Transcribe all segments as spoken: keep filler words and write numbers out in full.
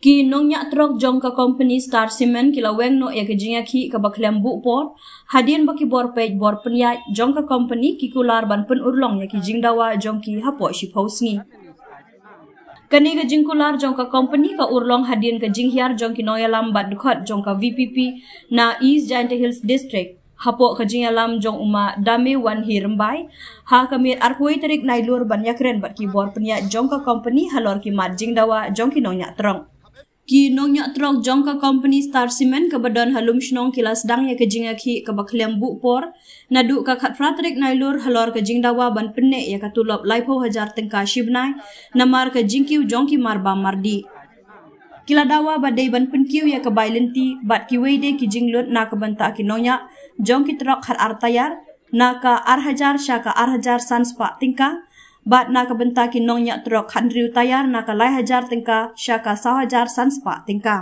Ki nongñiah trok jong ka kompani Star Cement ki la weng noh ïa ka jingïakhih kaba khlem buh por hadien ba ki bor peit bor pynïaid jong ka kompani ki kular ban pynurlong ïa ki jingdawa jong ki hapoh shiphew sngi. Kane ka jingkular jong ka kompani ka urlong hadien ka jinghiar jong ki nongïalam bad dkhot jong ka V P P na East Jaintia Hills District hapoh ka jingïalam jong u ma Dame Wanhi Rymbai ha ka miet arphew tarik Nailur ban ïakren bad ki bor pynïaid jong ka kompani halor ki mat jingdawa jong ki nongñiah trok. Ki nongñiah trok jong ka kompani Star Cement kaba don ha Lumshnong ki la sdang ïa ka jingïakhih kaba khlem buh por naduh ka khatphra tarik Nailur halor ka jingdawa ban pynneh ïa ka tulop laiphew hajar tyngka shi bnai namar ka jingkiew jong ki marbam mardih. Ki la dawa ba dei ban pynkiew ïa ka bai lynti bad kiwei de ki jinglut na ka bynta ki nongñiah jong ki trok khatar tayar na ka ar hajar sha ka ar hajar san spah tyngka bad na ka bynta ki nongñiah trok khathynriew tayar na ka lai hajar tyngka sha ka saw hajar san spah tyngka.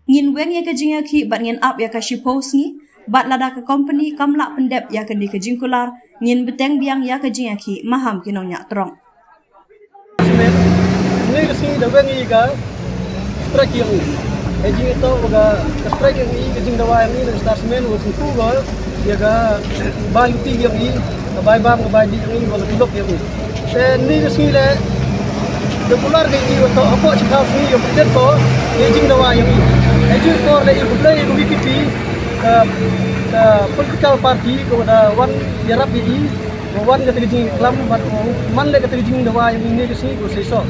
Ngin weng ïa ka jingïakhih bad ngin ap ïa ka shiphew sngi bad lada ka kompani kam lah pyndep ïa kane ka jingkular ngin bteng biang ïa ka jingïakhih maham ki nongñiah trok. Cement. Ngi ka sngi da weng ïa ka strike ïa ngi. Ka jingïatoh ka strike ïa ngi, ka jingdawa ïa ngi na Star Cement wa kyntu ka ïa ka bai lynti ïa ngi, ka bai bam, ka bai dih ïa ngi, wa ka tulop ïa ngi. Te ngi ka sngi le da kular ka ïa ngi wa toh hapoh shiphew sngi ïa pyndet ko ïa jingdawa ïa ngi. Ka jingkor le ïa ka blei ïa ka V P P ka ka political party ka wa da wan ïarap ïa ngi. Wa wan kata ka jingïaklam bad wa man leh kata ka jingdawa ïa ngi ne ka sngi ko seisoh.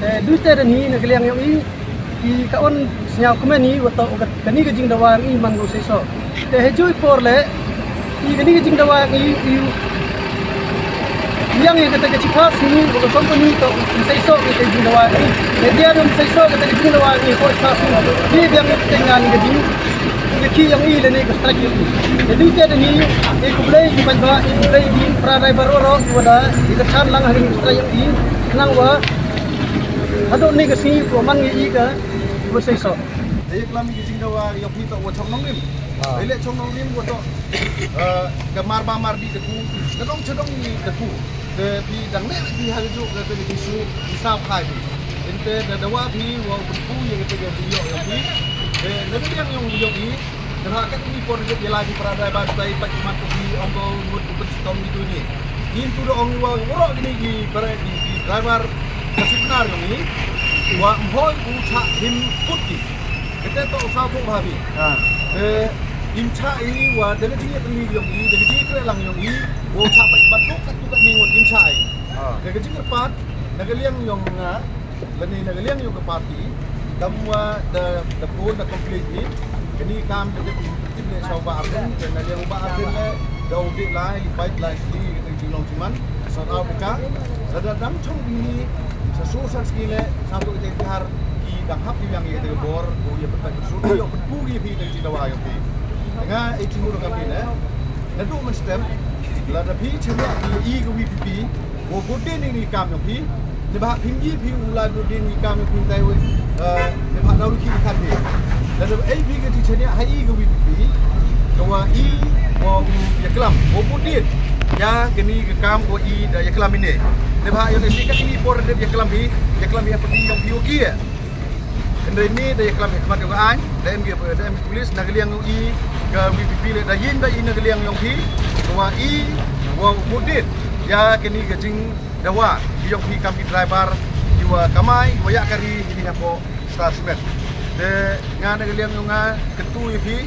Te dui te da ni na ka liang ïa ngi ki ka on sñiaw kmen ngi wa toh kani ka jingdawa ïa ngi man ko seisoh. Te ha jui por leh ki kani ka jingdawa ïa ngi ki liang ïa kata ka chipas ngi wa ka company toh seisoh kata ka jingdawa ïa ngi. Te dia dum seisoh kata ka jingdawa ïa ngi ko chipas ngi. Ki biang ïa ka teng ngan ka jing Ki ki yang i lane ka strike i. Jadi te da ni i ku blei i ban ba i ku blei i pra dai baro ro ki wada i ka chan lang ha ni strike yang i nang wa. Hado ne ka sngi ko man ngi i ka ko sei so. Dei klam ki jingdawa ïa phi to wa chong nong rim. Dei le chong nong rim ko to. Ka mar ba mar di te ku. Ka dong chadong ni te ku. Te phi dang ne phi ha ju ka te ni su. Sa phai phi. Ente da dawa phi wa ku ya te phi yo ya phi. Te na phi yang yong yong i. Te ha ka ni por ni ya la phi para driver tai pa ki mat ko phi ong ko ngut ko phi tom ni tu ni. Yin tu da ong wa woro ni ki para ki driver ka sipnar yong i. Wa mhoi u cha him kut ki. Kete to sa ko bha phi. Te im cha i wa da ka jing ya ni yong i da ka jing kre lang yong i. Wa cha pa ki mat ko ka tu ka ni ngut im cha i. Ka ka jing pat na ka liang yong nga lane na ka liang yong ka party kam wa da da pun da complete ni kani kam da da tim le chau ba arden na liang ba arden le da u de lai bai lai sli ka jing long chiman sort out ka da da dang chong ni sa so san ski le sa to te kar ki dang hap ki yang ye de bor ko ye pat su yo ku ye phi da jing da wa yo phi nga e ki mu ka phi le na du man stem la da phi chim ya i ka V P P Wo budin ni kam yong phi. Ne ba phin ji phi u la budin ni kam yong phi tai we. Ne ba dau ki kan phi. Da da ai phi ka ji chania hai i ka wi phi. Ka wa i wo ya klam wo budin. Ya kani ka kam wo i da ya klam ine. Ne ba yong ne si ka ni por da ya klam phi. Ya klam ya phi yong phi wo ki. Hynrei ni da ya klam ya khmat ya ka aiñ da em ki da em ki pulis na ka liang i ka V P P le da yin da i na ka liang yong phi ka wa i wa mudit ya kani ka jingdawa ki yong phi kam ki driver ki wa kamai ki wa ya kari ki ni hapoh Star Cement. Te nga na ka liang yong nga kyntu ya phi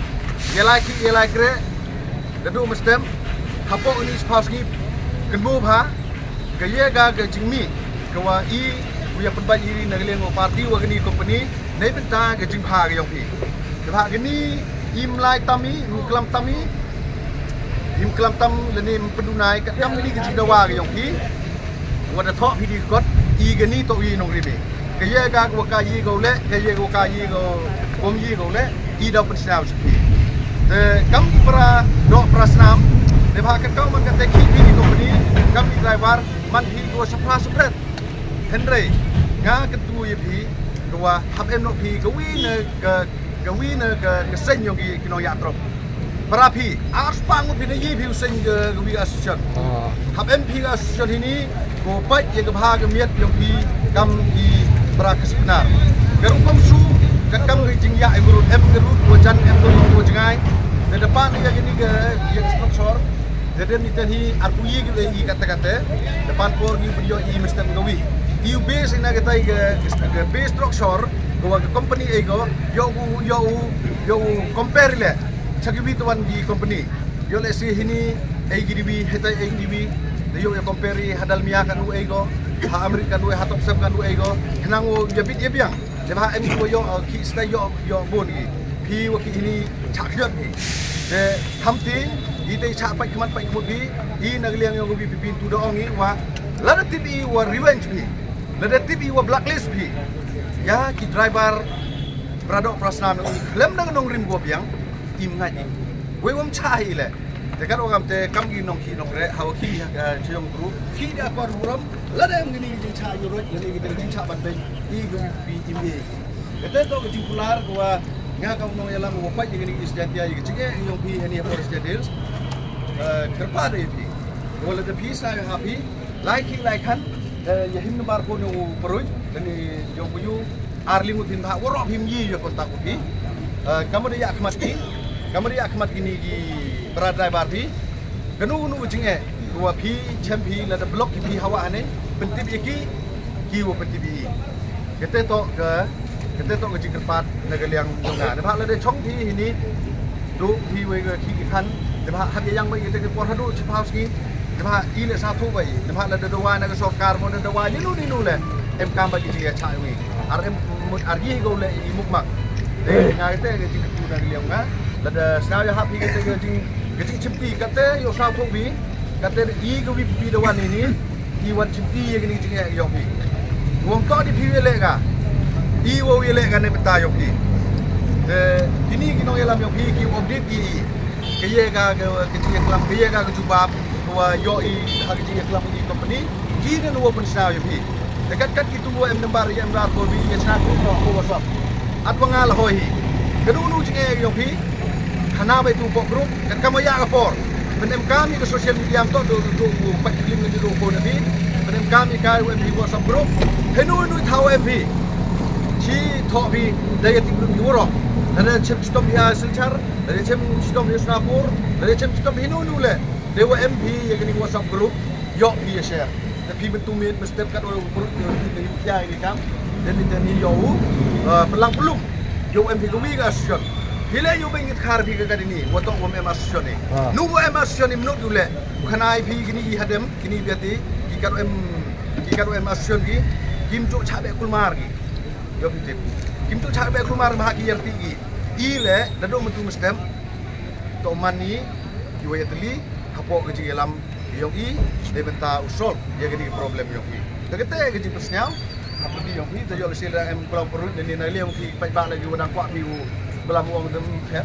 ya lai ki ya lai kre da du mestem hapoh ni sphaw sngi kynbu bha. Ka ye ga ka jingmih ka wa i u ya pynbait iri na ka liang u party wa kani company nei bynta ka jingbha ka yong phi. Ka bha kani im lai tam i im klam tam i im klam tam lane im pyndunai ka kam kani ka jingdawa ka yong phi. Wa da thoh phi di kot i kani to i nong rimi. Ka ye ga ka wa ka ye ga u le ka ye ga wa ka ye ga bom ye ga u le i da pynsnam. Te kam ki para dok para snam te bha ka kau man ka te ki ki company kam ki driver man phi ko sapra sapret. Hynrei nga ka tu ye phi ko wa hap em no phi ko wi ne ka ko wi ne ka ka sen yong ki ki no ya trop. Para phi ar spang phi ne ye phi sen ko wi association. Hap em phi association hini ko pait ye ka bha ka miet yong phi kam ki para ka siknar. Ka rukom shu, ka kam ka jingïaid ka rud, em ka rud wa jan, em ka rud wa jngai. Te da pan ïa kini ka, ïa ka structure. Te da ni ten hi arphew ïa ki, ïa katte katte. Da pan por ki pynïoh i mesti ka wi. I u base ina ka tai ka, ka base structure, ka wa ka company ei ko, ïoh u, ïoh u, ïoh u compare le. Cha ki wi tuan ki company. Ïoh le si hini, ei ki diwi, hetai ei ki diwi. Da ïoh ïa compare ha Dalmia kan u ei ko, ha America kan u ei, ha Topcem kan u ei ko. Hnang u ïa bit ïa biang. Te ba em ki wa ïoh, uh, ki stai ïoh, ïoh bun ki. Phi wa ki hini chak ïoh phi. Te tham ti, i te chak pai khmat pai khmut phi, i na ka liang ïoh bi phi pin tu da ong i wa. Lada tip i wa revenge phi. Lada tip i wa blacklist phi. Ïa ki driver, bradok prasna nong i. Lem na ka nongrim wa biang, im ngai i. Wei wam cha i le. Te kat wa kam te kam ki nong ki nong re, ha wa ki, uh, chayong group. Ki da kor burom, lada em ki ni ki jing cha ïoh roi, lada ki jing cha ban ben, i gu bi im i. Kata to ka jingkular ka wa nga ka nongïalam wa pait ïa kani ka East Jaintia ïa ka jingeh ïong phi hani ha Forest Jaintia Hills. Eh, kyrpad ïa phi. Ka wa lada phi sa ïa ha phi, lai ki lai khan, eh, ïa him nambar phone ïong u Paroi, kani ïong u yu, ar ling u thin bha, waroh phim ïa ïa kontak u phi. Eh, ka mut ïa khmat ki, ka mut ïa khmat kini ki para driver phi. Kano kano ka jingeh, ka wa phi, chem phi, lada block ki phi hawa hane, pyntip ïa ki, ki wa pyntip ïa i. Kata to ka, kata to ka jingkyrpad na ka liang jong nga. Nabha lada chong phi hini, du phi wei ka ki ki khan, nabha hap ïa yang ba ïa te ka por haduh chiphaw sngi, nabha i le sa thu ba i, nabha lada dawa na ka sorkar mo na dawa ni nu ni nu le, em kam ba ki jingeh cha ïa wi. Ar em mut ar yi ko le i mukmak. Te nga kata ka jingkyrpad na ka liang nga, lada sna ïa hap phi kata ka jing Ka jingchimti kata ïoh saw thok bi, kata i ka wi pi da wan ini, i wan chimti ïa kini jingeh ïong phi. Wong to di phi wi leh ka, i wa wi leh ka ne bynta ïong phi. Te kini ki nongïalam ïong phi ki update ki, ka ïa ka, ka, ka jingïaklam, ka ïa ka, ka jubab, ka wa ïoh i ha ka jingïaklam i company, ki ne wa pynshna ïong phi. Te kat kat ki tu wa em nambar ïa em rar ko bi ïa shna ko ko WhatsApp. At wa nga la hoi hi. Ka nu nu jingeh ïong phi. Hana bai tu pok group, kan kam ïa ka por. Pynemkam ïa ka social media am to tu tu tu pat lim ngi tu ko na bi. Pynemkam ïa ka M P WhatsApp group. Henu henu thaw M P. Chi tho bi da ïa ti group ïa woro. Da da chem chitom ïa Silchar, da da chem chitom ïa Sonapur, da da chem chitom henu henu le. Da wa M P ïa kani WhatsApp group. Ïoh phi ïa share. Da phi myntu miet mynstep kat ïoh u brut ïoh phi ïa ïa ïa kam. Da ni da ni ïoh u, eh, pynlang pynlum. Ïoh em phi ka wi ka association. Phi le ïoh beng it khar phi ka ka dini. Wa tok wa em association ni. Ah. Nu wa em association ni mynut ïoh le. Khana i phi kini i hadem, kini biati, ki kat em, ki kat em association ki. Kim juk cha be kulmar ki. Ïoh phi tip. Kim juk cha be kulmar ma ha ki ïarti ki. I le, da do myntu mynstep. To man ni, ki wa ïatli, hapoh ka jingïalam ïong i, dei bynta u solve ïa kani ka problem ïong i. Te kata ka jingpynsñiaw, ha pyrdi ïong i, te ïoh lehse la em khlaw pyrut, ne na liang ki paidbah la ki wa dang kwah phi u blam u ong dem phet.